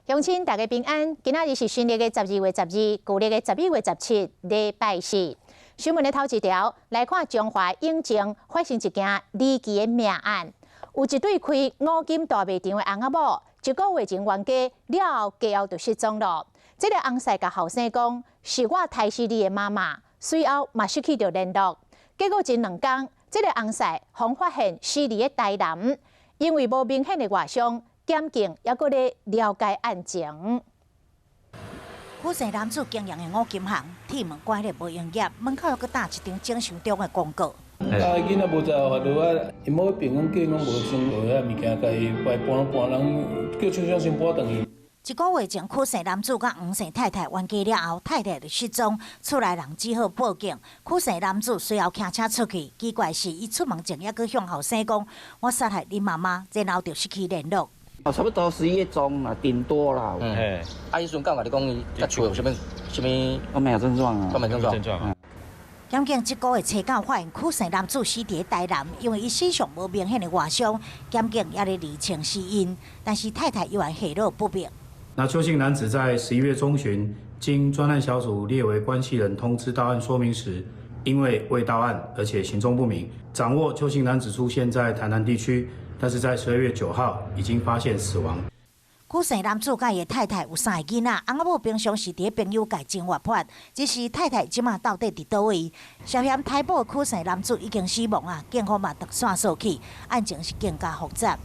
鄉親大家平安，今仔日是新曆的12月12，舊曆的11月17，禮拜四。新聞的頭一條來看，彰化永靖發生一件離奇的命案，有一對開五金大賣場的翁仔某，一個月前冤家了後，家後就失蹤了。這个翁婿共後生講，是我刣死你的媽媽，隨後嘛失去著聯絡。結果前兩工，這个翁婿予發現死佇咧台南，因為無明顯的外傷，檢警猶閣咧了解案情。許姓男子經營的五金行，鐵門關咧無營業，門口閣貼一張整修中的廣告。啊，囡仔無在法度啊，因某朋友計講無先落遐物件，共伊搬搬搬，人叫廠商先搬轉去。一個月前，許姓男子佮黃姓太太冤家了後，太太就失蹤，厝內人只好報警。許姓男子隨後騎車出去，奇怪是，伊出門前猶閣向後生講：我殺害你媽媽，然後就失去聯絡。哦，差不多11月中啦，頂多啦。嗯，啊，彼陣敢有共你講伊佮厝有啥物啥物？都沒有症狀啊，都沒症狀。檢警這個月初九發現許姓男子死佇台南，因為伊身上無明顯的外傷，檢警也咧釐清死因，但是太太依然下落不明。那邱姓男子在11月中旬經專案小組列為關係人通知到案說明時，因為未到案，而且行蹤不明，掌握邱姓男子出現在台南地區，但是在12月9號已經發現死亡。許姓男子佮伊的太太有三个囡仔，翁仔某平常時佇朋友界真活潑，只是太太這馬到底佇佗位？涉嫌刣某許姓男子已經死亡啊，警方嘛斷線索去，案情是更加複雜。